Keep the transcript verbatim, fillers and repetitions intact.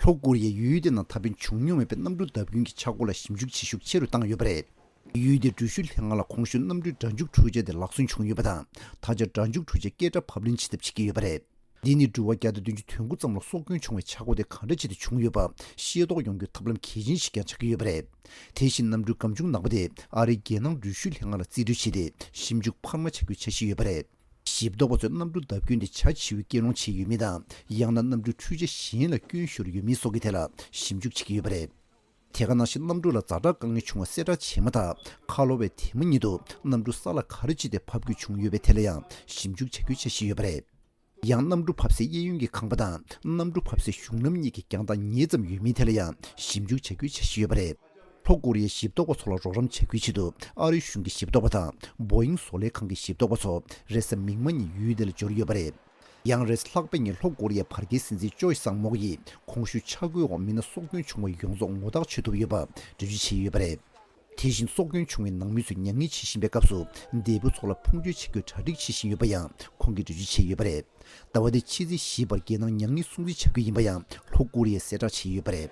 ལྷོ་ཀོ་རི་ཡའི་ཡུལ་དེའི་ནང་ད་ཕན་བྱུང་མྱོང་མེད་པའི་གནམ་གྲུ་བརྡབ་སྐྱོན་གྱི་ཆག་སྒོ་ལ་ཞིབ་འཇུག་བྱེད་ཤུགས་ཆེ་རུ་བཏང་ཡོད་པ་རེད། ཡུལ་དེའི་འགྲུལ་བཞུད་ལྷན་ཁང་ལ་གོང་ཞུས་གནམ་གྲུའི་སྒྲ་འཇུག་འཕྲུལ་ཆས་དེ་ལག་སོན་བྱུང་ཡོད་པ་དང་། ད་ཆ་སྒྲ་འཇུག་འཕྲུལ་ཆས་སྐད་སྒྲ་ཕབ་ལེན་བྱེད་ཐབས་བྱེད་ཀྱི་ཡོད་པ་རེད། འདི་ནི་འགྲུལ་བ་བརྒྱ་དང་བདུན་ཅུ་དོན་དགུ་ཙམ་ལ་སྲོག་སྐྱོན་བྱུང་བའི་ཆག་སྒོ་དེ་ག་འདྲ་བྱས་ཏེ་བྱུང་ཡོད་པ་ཤེས་རྟོགས་ཡོང་རྒྱུའི་ཐབས་ལམ་གལ་ཆེན་ཞིག་ཀྱང་ཆགས་ཀྱི་ཡོད་པ་རེད། དེ་བཞིན་གནམ་གྲུའི་སྒམ་ཆུང་ནག་པོ་དེ་ཨ་རིའི་རྒྱལ་ནང་འགྲུལ་བཞུད་ལྷན་ཁང་ལ་རྩིས་སྤྲོད་བྱས་ཏེ་ཞིབ་འཇུག་འཕར་མ་བྱ་རྒྱུའི་འཆར་གཞི་ཡོད་པ་རེད། ཞིབ་འདོགས་པ་ཚོས་གནམ་གྲུ་བརྡབ་སྐྱོན་དེ་བྱ་བྱིའུའི་སྐྱོན་སློང་བྱས་ཡོད་མིན་དང་། ཡང་ན་གནམ་གྲུའི་འཕྲུལ་ཆས་གཞན་ལ་སྐྱོན་ཤོར་ཡོད་མིན་སོགས་ཀྱི་ཐད་ལ་ཞིབ་འཇུག་བྱེད་ཀྱི་ཡོད་པ་རེད། དེ་ག་ནང་བཞིན་གནམ་གྲུ་ལ་ཛ་དྲག་དཀའ་ངལ་བྱུང་བ་གསལ་བསྒྲགས་བྱས་མ་ཐག་ཁ་ལོ་བའི་དེ་མ་ཉིད་དུ་གནམ་གྲུ་ས་ལ་ག་རེ་བྱས་ཏེ་ཕབ་རྒྱུ་བྱུང་ཡོད་པའི་ཐད་ལ་ཡང་ཞིབ་འཇུག་བྱ་རྒྱུའི་འཆར་གཞི་ཡོད་པ་རེད། ཡང་གནམ་གྲུ་ཕབ་སའི་གཡས་གཡོན་གྱི་ཁང་པ་དང་གནམ་གྲུ་ཕབ་སའི་གཞུང་ལམ་གཉིས་ཀྱི་རྒྱང་ཐག་ཉེ་ཙམ་ཡོད་མིན་ཐད་ལ་ཡང་ཞིབ་འཇུག་བྱ་རྒྱུའི་འཆར་གཞི་ཡོད་པ་རེད། ལྷོ་ཀོ་རི་ཡའི་ཞིབ་འདོགས་པ་ཚོ་ལ་རོགས་རམ་བྱ་རྒྱུའི་ཆེད་དུ་ཨ་རིའི་གཞུང་གི་ཞིབ་འདོགས་པ་དང་བོ་ཨིང་བཟོ་ལས་ཁང་གི་ཞིབ་འདོགས་པ་ཚོ་རེས་གཟའ་མིག་དམར་ཉིན་ཡུལ་དེ་ལ་འབྱོར་ཡོད་པ་རེད། ཡང་རེས་གཟའ་ལྷག་པའི་ཉིན་ལྷོ་ཀོ་རི་ཡའི་བར་བརྒལ་སྲིད་འཛིན་ཅོའི་སང་མོག་ཡིས་གོང་ཞུས་ཆག་སྒོའི་འོག་མི་སྣ་སྲོག་སྐྱོན་བྱུང་བ་ཡོངས་རྫོགས་ངོ་རྟགས་ཆོད་ཐུབ་ཡོད་པ་འགྲེལ་བརྗོད་བྱས་ཡོད་པ་རེད། དེ་བཞིན་སྲོག་སྐྱོན་བྱུང་བའི་ནང་མི་ཚོས་མྱ་ངན་བྱེད་བཞིན་པའི་སྐབས་སུ་འདས་པོ་ཚོ་ལ་ཕུང་མཆོད་བྱེད་རྒྱུའི་གྲ་སྒྲིག་བྱེད་བཞིན་ཡོད་པ་ཡང་ཁོང་གིས་འགྲེལ་བརྗོད་བྱས་ཡོད་པ་རེད། ཟླ་བ་འདིའི་ཕྱི་ཚེས་བཞིའི་བར་རྒྱལ་ནང་མྱ་ངན་སྲུང་བརྩི་བྱ་རྒྱུ་ཡིན་པ་ཡང་ལྷོ་ཀོ་རི་ཡས་གསལ་བསྒྲགས་བྱས་ཡོད་པ་རེད།